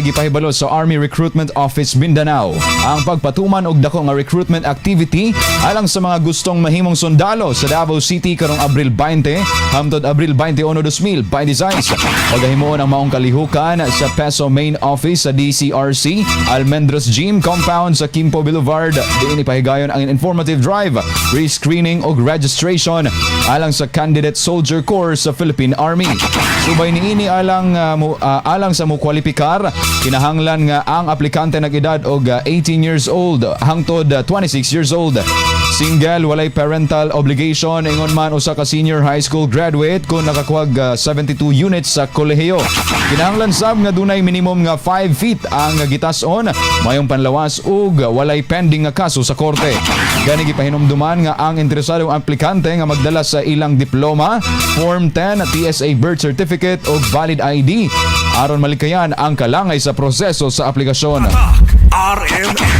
Gipahibalo sa Army Recruitment Office Mindanao ang pagpatuman og dako nga recruitment activity alang sa mga gustong mahimong sundalo sa Davao City karong Abril 20 hangtod Abril 21, 2026. Pagahimuon ang maong kalihukan sa PESO Main Office sa DCRC, Almendros Gym Compound sa Quimpo Boulevard. Diin ipahigayon ang informative drive, pre-screening ug registration alang sa Candidate Soldier Corps sa Philippine Army. Subay niini, alang sa mo kwalipikar, kinahanglan nga ang aplikante nag-edad og 18 years old hangtod 26 years old. Single, walay parental obligation, ingon man usa ka senior high school graduate kung nakakuhag 72 units sa kolehiyo. Kinahanglan sab nga dunay minimum nga 5 feet ang gitas-on, mayong panlawas ug walay pending nga kaso sa korte. Gani gipahinumduman nga ang interesadong aplikante nga magdala sa ilang diploma, Form 10, PSA birth certificate ug valid ID aron malikayan ang kalangay sa proseso sa aplikasyon. RM.